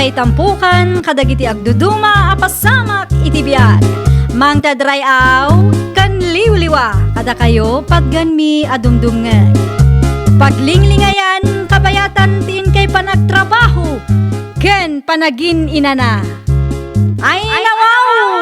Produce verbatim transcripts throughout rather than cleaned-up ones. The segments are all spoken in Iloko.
Ay tampukan kadagiti agduduma a pasamak iti biag. Mangted ray-aw ken liwliwa kadakayo patgenmi a dumdumngeg. Paglinglingayan kabayatan ti inkay panagtrabaho ken panagin-inana. Ay, nawaw!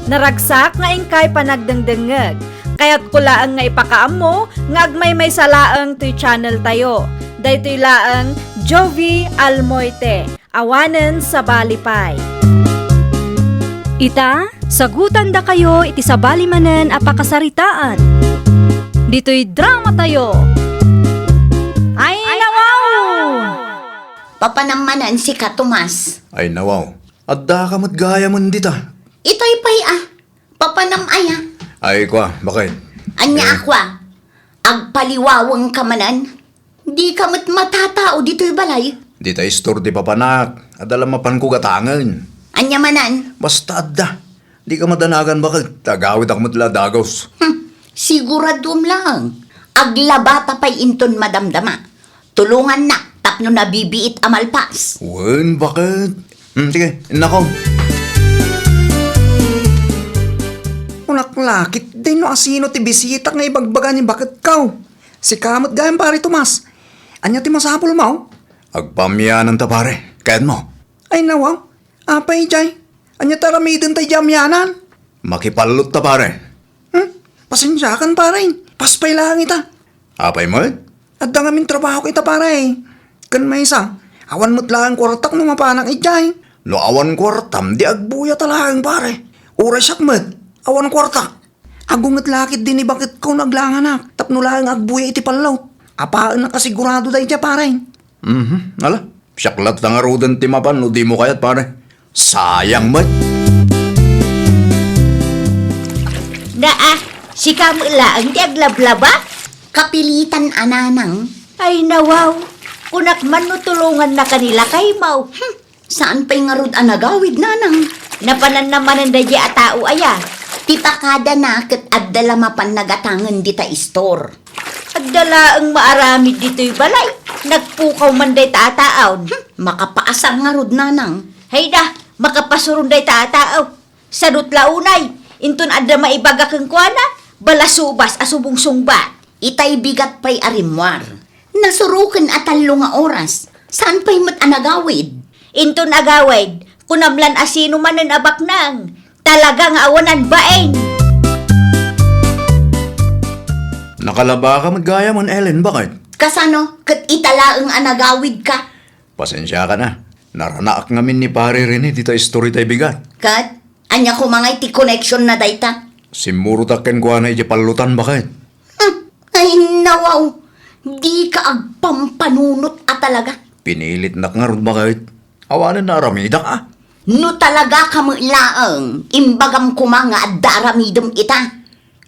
Naragsak nga inkay panagdengdengngeg. Kayatko laeng nga ipakaammo nga agmaymaysa laeng toy channel tayo. Daytoy laeng Jovie Almoite, awanen sabali pay. Ita, sagutandakayo iti sabali manen a pakasaritaan. Ditoy drama tayo. Ay, nawaw! Papanam manen sika, Tomas. Ay, nawaw. Addaka met gayamen dita. Itay pay a. Papanam aya. Ay, kua, bakit? Anya a kua? Agpaliwawengka manen? Dika met matatao ditoy balay. Dita istor ti papanak. Adda la mapanko gatangen. Anya manen? Basta adda. Dika madanagan, bakit? Agawidak met la dagus. Hmm, siguraduem laeng. Aglabata pay inton madamdama. Tulongannak tapno nabibiit a malpas. Wen, bakit? Hmm, sige, innako. Kunak la ketdi no asino ti bisita nga ibagbaga ni baketko. Sika met gayam, Pare Tomas. Ania ti masapulmo? Agpaamiananta, pare. Kayatmo? Ay, nawaw. Apay, jay? Ania ti aramidenta idiay amianan? Makipallot ta, pare. Hmm? Pasensiakan, pare. Pas pay laeng ita. Apay met? Adda ngamin trabahok ita, pare. Ken maysa, awan met laeng kuartak no mapanak idiay. No awan kuartam, di agbuyata laeng, pare. Uray siak met, awan kuartak. Agunget la ketdi ni baketko no aglanganak, tapno laeng agbuya iti pallot. Apaennak a sigurado daydiay, pare. Mhm, ala, siak latta ngaruden ti mapan no dimo kayat, pare. Sayang met. Naa, sika met laeng ti aglablaba? Kapilitan a, nanang. Ay, nawaw. Kunak man no tulongannaka ni lakaymo. Hmm. Saan pay ngarud a nagawid, nanang? Napananna manen daydiay a tao aya? Ti pakadana ket adda la mapan nagatangen dita istor. Adda laeng maaramid ditoy balay. Nagpukaw man dayta a taaw. Hmm, makapaasar ngarud, nanang. Hayda, makapasuron dayta a taaw. Sadut la unay, inton adda maibaga kenkuana, balasubas a subungsungbat. Itay bigat pay a rimmuar. Nasuroken a tallo nga oras. Saan pay met a nagawid? Inton agawid, kunam lan a sino manen a baknang. Talaga nga awanan bain. Nakalabaka met gayamen, Ellen, bakit? Kasano? Ket ita laeng a nagawidka? Pasensiakan a. Naranaak ngamin ni Pare Rene dita istori tay bigat. Ket? Ania koma ngay ti koneksionna dayta? Simmurotak kenkuana idiay pallotan, bakit? Hmm, ay, nawaw. Dika agpampanunot a talaga. Pinilitnak ngarud, bakit? Awanen naaramidak a. No talaga ka met laeng, imbagam koma nga adda aramidem ita.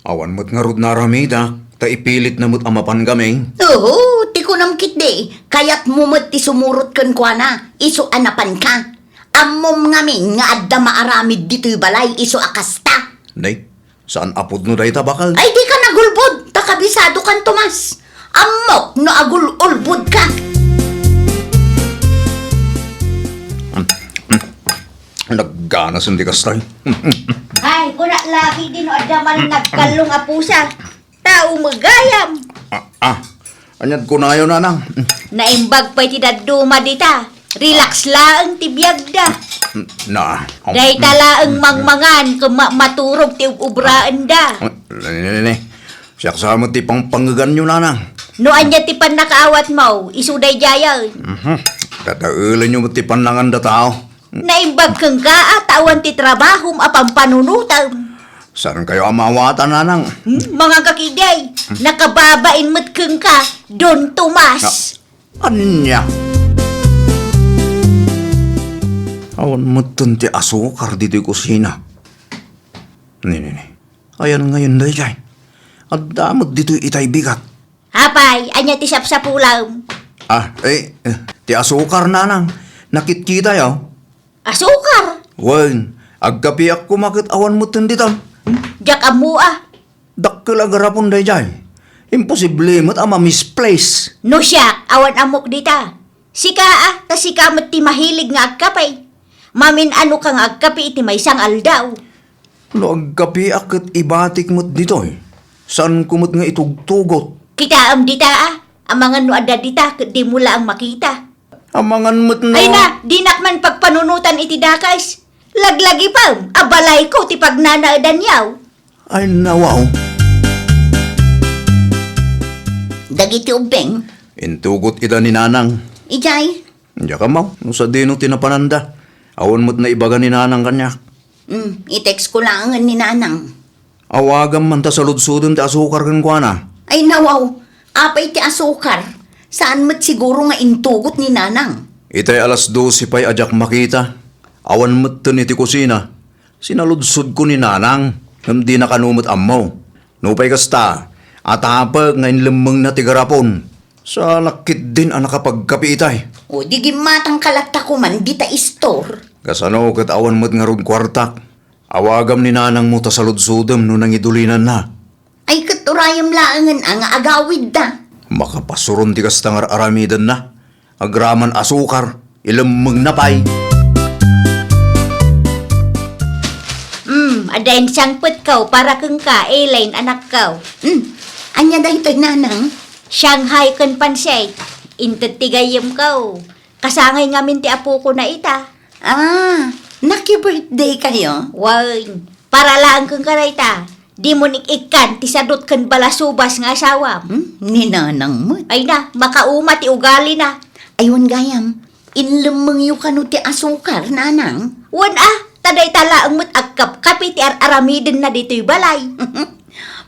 Awan met ngarud naaramidak, ta ipilitna met a mapan kami. Oho, ti kunam ketdi, kayatmo met ti sumurot kenkuana, isu a napanka. Ammom ngamin nga adda maaramid ditoy balay isu a kasta. Nay, saan a pudno dayta, bakal? Ay, dika nagulbod, ta kabisadokan, Tomas. Ammok no agul-ulbodka. Nagganas indi kastay. Ay, kunak la ketdi no adda man nagkallong a pusa. Tao met gayam. Ah, ah. Ania't kunayo, nanang? Naimbag pay ti dadduma dita. Relax laeng ti biagda. Na. Dayta laeng mangmangan ken ma-, maturog ti ub-ubraenda. Ah, ne, ne, ne. Siak sa met ti pangpangeganyo, nanang. No ania ti pannakaawatmo, isu daydiayen. Mhm. Tataelenyo met ti pannanganda tao. Naimbag kenka a ta awan ti trabahom a pampanunotem. Saankayo a maawatan, nanang? Hmm? Mangangka ketdi. Nakababain met kenka, Don Tomas. Ah, ania? Awan metten ti asukar ditoy kusina. Ni, ni, ni. Ayan ngayon daydiay. Adda met ditoy itay bigat. Apay, ania ti sapsapulem? Ah, eh, eh, ti asukar, nanang. Nakitkitayo. Asukar? Wen, agkapiak koma ket awan metten ditan. Diak ammo a. Dakkel a garapon daydiay. Imposible met a ma-misplace. No siak, awan ammok dita. Sika a, ta sika met ti mahilig nga agkape. Mamin-anoka nga agkape iti maysa nga aldaw. No agkapeak ket ibatik met ditoy. Saanko met nga itugtugot. Kitaem dita a, amangan no adda dita ket dimo laeng makita. Amangan met no. Ay na, dinak man pagpanunotan iti dakes. Laglagipem a balayko ti pagnanaedanyo. Ay, nawaw. Dagiti ubbing? Intugot ida ni Nanang. Idiay? Diak ammo, no sadino ti napananda. Awan met naibaga ni Nanang kaniak. Hmm, i-text ko laengen ni Nanang. Awagam man ta saludsodem ti asukar kenkuana. Ay, nawaw. Apay ti asukar? Saan met siguro nga intugot ni Nanang? Itay alas dose pay a diak makita. Awan metten iti kusina. Sinaludsodko ni Nanang, ngem dina kano met ammo. Nupay kasta, atapek nga inlemmengna ti garapon. Salakitdin a nakapagkape itay. O, di gimmatangka latta koman dita istor. Kasano ket awan met ngarud kuartak? Awagam ni Nanangmo ta saludsodem no nangidulinanna. Ay, ket urayem laengen a nga agawidda. Makapasuron ti kasta nga ar-aramidenna. Agraman asukar, ilemmengna pay. Hmm, adda insangpetko para kenka, Elaine, anakko. Hmm, ania daytoy, Nanang? Shanghai ken pancit. Inted ti gayyemko. Kasangay ngamin ti apokona ita. Ah, naki-birthday kayo? Wen, para laeng kenka dayta. Dimo ik-ikkan ti sadut ken balasubas nga asawam. Hmm? Ni Nanang met. Ay na, makauma ti ugalina. Ay, wen gayam, inlemmengyo kano ti asukar, Nanang? Wen a, ta dayta laeng met agkapkape ti ar-aramidenna ditoy balay.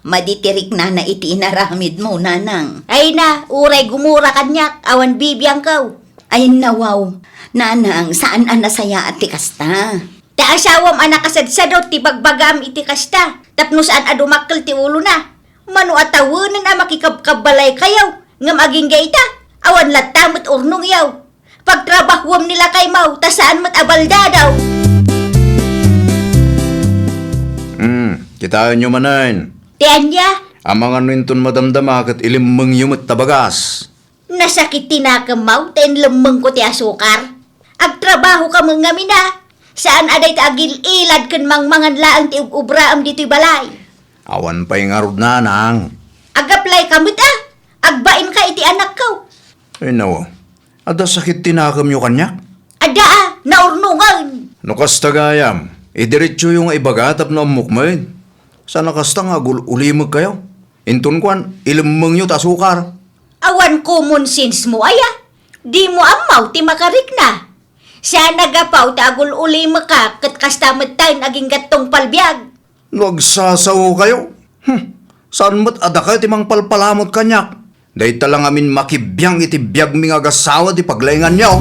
Madi ti riknana iti inaramidmo, Nanang. Ay na, uray gumura kaniak, awan bibiangko. Ay, nawaw. Nanang, saan a nasayaat ti kasta. Ta asawam a nakasadsadot ti bagbagaam iti kasta, tapno saan a dumakkel ti ulona. Mano a tawenen a makikabkabbalaykayo, ngem agingga ita, awan latta met urnongyo. Pagtrabahuam ni lakaymo, ta saan met a baldado. Hmm, kitaenyo manen. Ti ania? Amangan no inton madamdama ket ilimmengyo met ta bagas. Nasakit ti nakemmo ta inlemmengko ti asukar. Agtrabahoka met ngamin a. Saan a dayta agil-ilad ken mangmangan laeng ti ub-ubraem ditoy balay. Awan pay ngarud, Nanang. Agaplayka met a. Agbainka iti anakko. Ay, nawaw. Adda sakit ti nakemyo kaniak? Adda a, naurnongen. No kasta gayam, idiretsoyo nga ibaga tapno ammok met. Saan a kasta nga agul-ulimekkayo. Inton kuan, ilemmengyo ta asukar. Awan common sense mo, aya? Dimo ammo ti makarikna. Saan a gapu ta agul-ulimeka ket kasta metten agingga tungpal biag. No agsasaokayo, hmm, saan met a dakayo ti mangpalpalamut kaniak? Dayta la ngamin makibiang iti biagmi nga agasawa ti paglainganyo.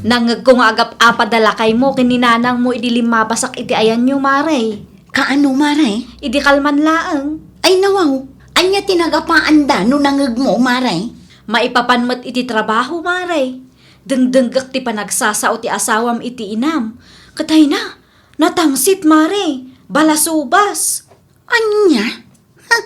Nangngegko nga agap-apada lakaymo ken ni nanangmo idi limmabasak iti ayanyo, Mare. Kaano, Mare? Idi kalman laeng. Ay, nawaw. Ania ti nagapaanda no nangngegmo, Mare? Maipapan met iti trabaho, Mare. Dengdenggek ti panagsasao ti asawam iti inam. Ket ay na, natangsit, Mare. Balasubas. Ania? Ha?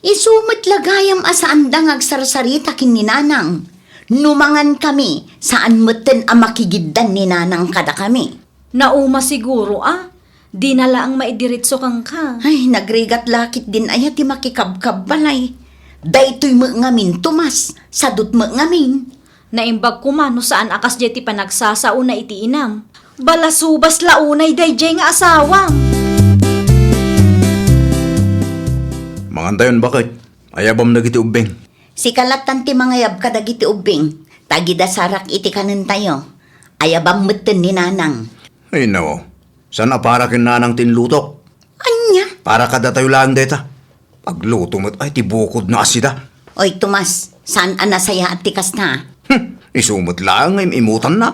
Isu met la gayam a saanda nga agsarsarita ken ni nanang. No mangankami, saan metten a makigiddan ni nanang kadakami. Nauma siguro a. Dina laeng maidiretso kenka. Ay, nagrigat la ketdin aya ti makikabkabbalay. Daytoy met ngamin, Tomas, sadut met ngamin. Naimbag koma no saan a kasdiay ti panagsasaona iti inam. Balasubas la unay daydiay nga asawam. Mangantayon, baket. Ayabam dagiti ubbing. Sika lattan ti mangayab kadagiti ubbing, ta agidassarak iti kanentayo. Ayabam metten ni nanang. Ay, no. Saan a para ken nanang ti inlutok? Ania? Para kadatayo laeng dayta. Agluto met ay ti bukodna a sida. Oy, Tomas, saan a nasayaat ti kasta? Hmm, isu met laeng nga im-imutanna.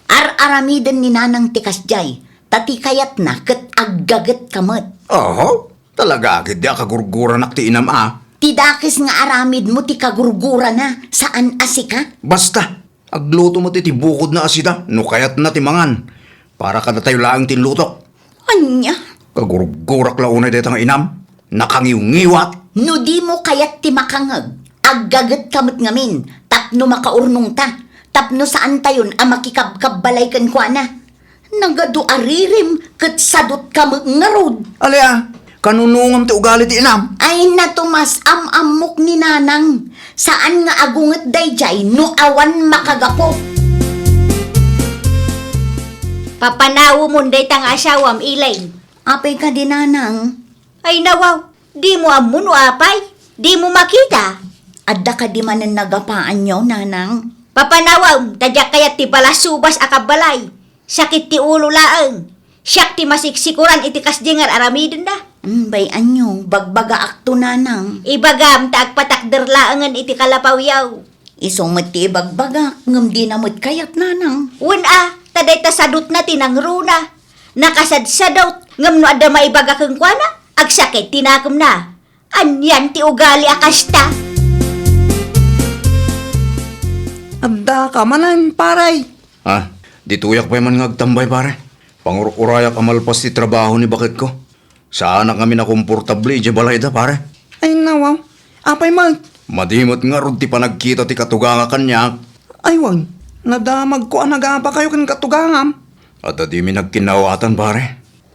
Ar-aramiden ni nanang ti kasdiay, ta ti kayatna ket aggagetka met. Oho, talaga ketdi a kagurguranak ti inam a. Ti dakes nga aramidmo ti kagurgurana, saan a sika? Basta, agluto met iti bukodna a sida no kayatna ti mangan. Para kadatayo laeng ti inlutok. Ania? Kagurgurak la unay dayta nga inam. Nakangiwngiwat. No dimo kayat ti makangeg, aggagetka met ngamin tapno makaurnongta, tapno saantayon a makikabkabbalay kenkuana. Nagadu a ririm ket sadutka met ngarud. Ali a, kanunongam ti ugali ti inam. Ay na, Tomas, am-ammok ni Nanang. Saan nga agunget daydiay no awan makagapu. Papanawemon dayta nga asawam, Elaine. Apay kadi, Nanang? Ay nawaw, dimo ammo no apay? Dimo makita? Adda kadi manen nagapaanyo, Nanang? Papanawem, ta diak kayat ti balasubas a kabbalay. Sakit ti ulo laeng. Siak ti masiksikuran iti kasdiay nga ar-aramidenna. Mm, bay-anyo, bagbagaakto, Nanang. Ibagam ta agpatakder laengen iti kalapawyo. Isu met ti ibagbagak, ngem dina met kayat, Nanang. Wen a, ta dayta sadutna ti nangruna. Nakasadsadut, ngem no adda maibaga kenkuana, agsakit ti nakemna. Anian ti ugali a kasta? Adda ka manen, pare. Ah, ditoyak pay man nga agtambay, pare. Pangur-urayak a malpas ti trabaho ni baketko. Saanak ngamin a komportable idiay balayda, pare. Ay, nawaw. Apay met? Madi met ngarud ti panagkita ti katuganga kaniak. Ay, wen. Nadamagko a nagapakayo ken katugangam. Adda dimi nagkinnaawatan, pare.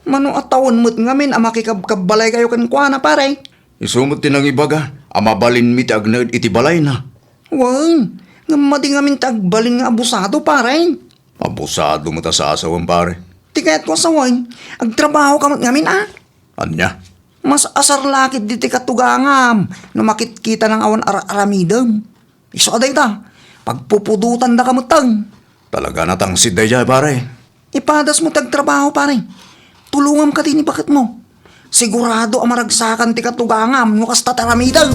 Mano a tawen met ngamin a makikabkabbalaykayo kenkuana, pare. Isu met ti nangibaga a mabalinmi ti agnaed iti balayna. Wen, ngem madi ngamin ti agbalin nga abusado, pare. Abusado met a sasawem, pare. Ti kayatko a sawen, agtrabahoka met ngamin, a? Ania? Mas asar la ketdi ti katugangam no makitkitana nga awan ar-aramidem. Isu a dayta, pagpupudotandaka metten. Talaga a natangsit daydiay, pare. Ipadasmo ti agtrabaho, pare. Tulongam kadi ni baketmo. Sigurado a maragsakan ti katugangam no kasta ti aramidem.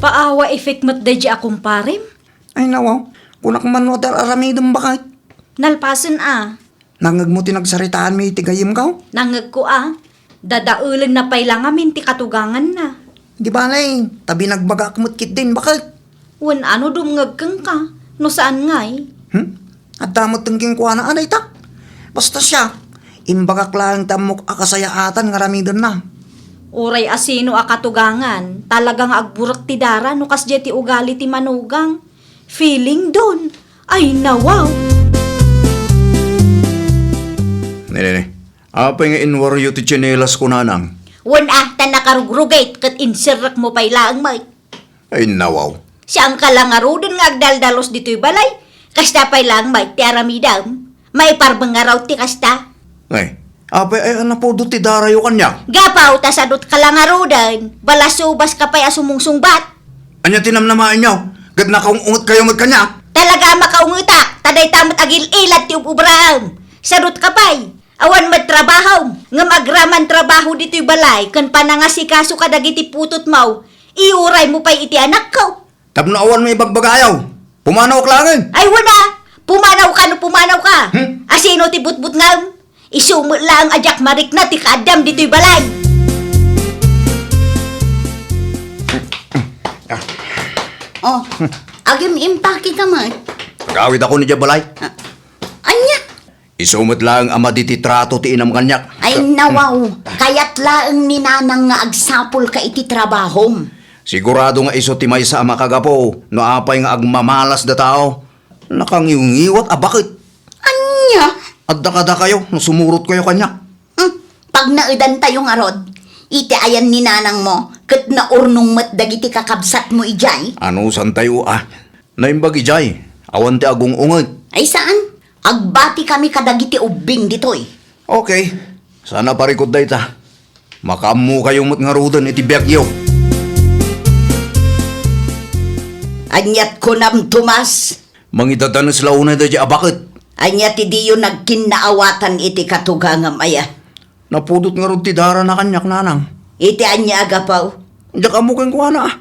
Paawa effect met daydiay a kumparem? Ay, nawaw. Kunak man no adda ar-aramidem, baket. Nalpasen a. Nangngegmo ti nagsaritaanmi iti gayyemko? Nangngegko a. Dadaelenna pay la ngamin ti katuganganna. Di bale, ta binagbagaak met ketdin, baket. Wen a no dumngeg kenka, no saan ngay? Hmm? Adda met kenkuana a dayta. Basta siak, imbagak laeng ti ammok a kasayaatan nga aramidenna. Uray asino a katugangan, talaga nga agburek ti dara no kasdiay ti ugali ti manugang. Feeling don. Ay, nawaw! Ne, ne, ne. Apay nga inwaryo ti tsinelas ko, nanang? Wen a, ta nakarugrugit ket inserrekmo pay laeng met. Ay, nawaw. Saanka la ngaruden nga agdaldalus ditoy balay? Kasta pay laeng met ti aramidem. Maiparbeng ngarud ti kasta. Ay, apay ay a napudot ti darayo kaniak? Gapu ta sadutka la ngaruden, balasubas ka pay a sumungsungbat. Ania ti namnamaenyo? Ket nakaung-ungetkayo met kaniak? Talaga a makaungetak, ta dayta met agil-ilad ti ub-ubraem. Sadutka pay, awan met trabahom, ngem agraman trabaho ditoy balay ken panangasikaso kadagiti putotmo, iuraymo pay iti anakko. Tapno awan maibagbagayo, pumanawak laengen. Ay, wen a! Pumanawka no pumanawka! Hmm? Asino ti butbutngem? Isu met laeng a diak marikna ti kaaddam ditoy balay. Oh, agim-impake ka met. Agawidakon idiay balay. Ah, ania? Isu met laeng a madi ti trato ti inam kaniak. Ay, nawaw, kayat laeng ni nanang nga agsapulka iti trabahom. Sigurado nga isu ti maysa a makagapu no apay nga agmamalas da tao. Nakangiwngiwat a baket. Ania? Adda kadakayo no sumurotkayo kaniak. Hmm, pagnaedantayo ngarud. Iti ayan ni nanangmo, ket naurnong met dagiti kakabsatmo idiay. Anusantayo a? Naimbag idiay, awan ti agung-unget. Ay saan? Agbatikami kadagiti ubbing ditoy. Okay. Saan a parikut dayta. Makaammokayo met ngaruden iti biagyo. Aniat kunam, Tomas? Mangidadanes la unay daydiay a baket. Ania ti diyo nagkinnaawatan iti katugangam aya? Napudot ngarud ti darana kaniak, nanang. Iti ania a gapu? Diak ammo kenkuana, a.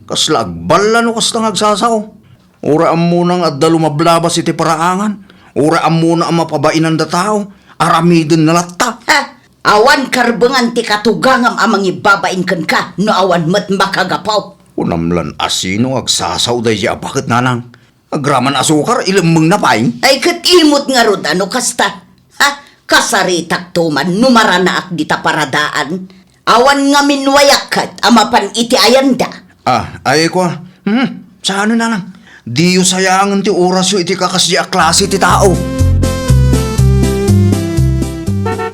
Kasla agballa no kasta nga agsasao. Uray ammona nga adda lumablabas iti paraangan. Uray ammona a mapabainanda tao. Aramidenna latta. Ha? Awan karbengan ti katugangam a mangibabain kenka no awan met makagapu. Kunam lan asino nga agsasao daydiay a baket, nanang. Agraman asukar, ilemmengna pay. Ay, ket imot ngarud a no kasta. Ha? Kasaritakto man no maranaak dita paradaan. Awan ngamin wayak ket a mapan iti ayanda. Ah, ay, kua. Hmm, saan, nanang? Diyo sayaangen ti orasyo iti kakasdi a klase ti tao.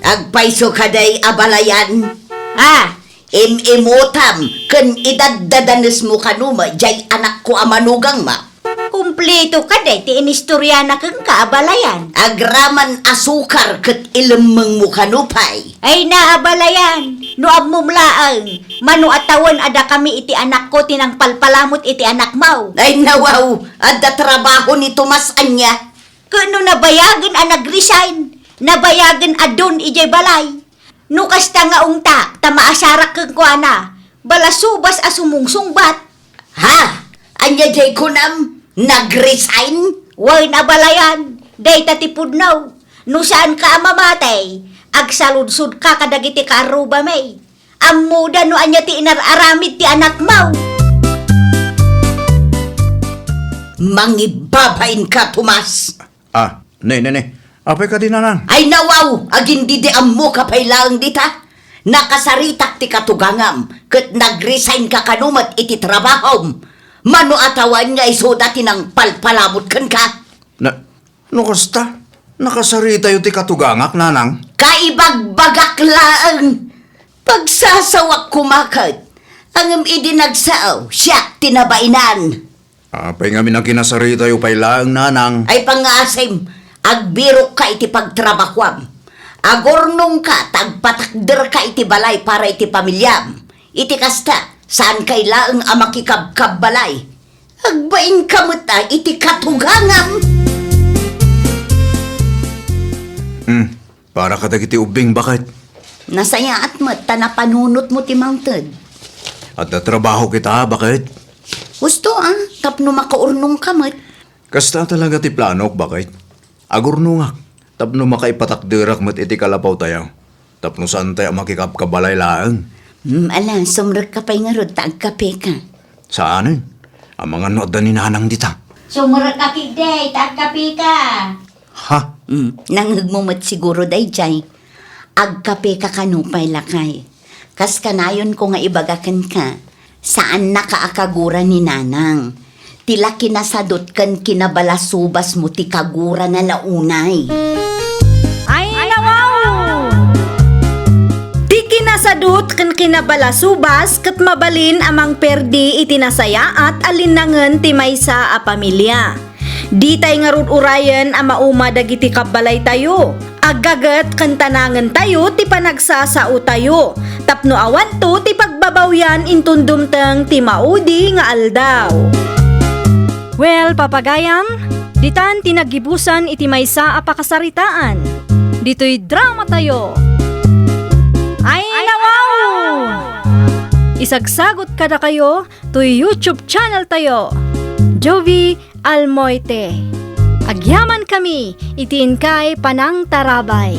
Agpayso kadi, abalayan. Ah, im-imutam ken idaddadanesmo kano met jay anakko a manugangma. Kumplito kadi ti inistoriana kenka, abalayan. Agraman a sukar ket ilemmengmo kano pay. Ay na, abalayan, no ammom laeng, mano a tawen a dakami iti anakko ti nangpalpalamut iti anakmo. Ay na, wow, adda trabaho ni Tomas ania? Ket no nabayagen a nag-resign, nabayagen a don idiay balay. No kasta nga ungtak, ta maasarak kenkuana, balasubas a sumungsungbat. Ha? Ania jay kunam? Nag-resign? Wen, abalayan, dayta ti pudno. No saanka a mamati, agsaludsodka kadagiti kaarrubami. Ammoda no ania ti inar-aramid ti anakmo. Mangibabainka, Tomas. Ah, ne, ne, ne. Apay kadi, nanang? Ay na, wow! Agin didi ammoka pay laeng dita. Nakasaritak ti katugangam, ket nag-resignka kano met iti trabahom. Mano a tawen nga isuda ti nangpalpalamut kenka? Na, no kasta, nakasaritayo ti katugangak, nanang? Kaibagbagak laeng. Pagsasawak koma ket. Ngem idi nagsao, siak ti nabainan. Apay ngamin a kinasaritayo pay laeng, nanang? Ay, pangngaasim, agbirokka iti pagtrabahoam. Agurnongka ta agpatakderka iti balay para iti pamiliam. Iti kasta, saanka laeng a makikabkabbalay. Agbainka met a iti katugangam. Hmm. Para kadagiti ubbing, baket. Nasayaat met ta napanunotmo ti mangted. Adda trabaho kita, baket. Husto a, tapno makaurnongka met. Kasta talaga ti planok, baket. Agurnongak, tapno makaipatakderak met iti kalapawtayo. Tapno saantay a makikabkabbalay laeng. Hmm, ala, sumrekka pay ngarud ta agkapeka. Saanen? Amangan no adda ni nanang dita. Sumrekka ketdi ta agkapeka. Ha? Hmm, nangngegmo met siguro daydiay. Agkapeka kano pay, lakay. Kas kanayonko nga ibaga kenka, saannaka a kagura ni nanang. Ti la kinasadut ken kinabalasubasmo ti kagurana la unay. Ay, nawaw! Ti kinasadut ken kinabalasubas ket mabalin a mangperdi iti nasayaat a linnangen ti maysa a pamilia. Ditay ngarud urayen a mauma dagiti kabbalaytayo. Aggaget ken tanangentayo ti panagsasaotayo tapno awanto ti pagbabawian inton dumteng ti maudi nga aldaw. Well, papagayam, ditan ti naggibusan iti maysa a pakasaritaan. Ditoy dramatayo. Ay, nawaw! Isagsagot kadakayo toy YouTube channel tayo, Jovie Almoite. Agyamankami iti inkay panangtarabay.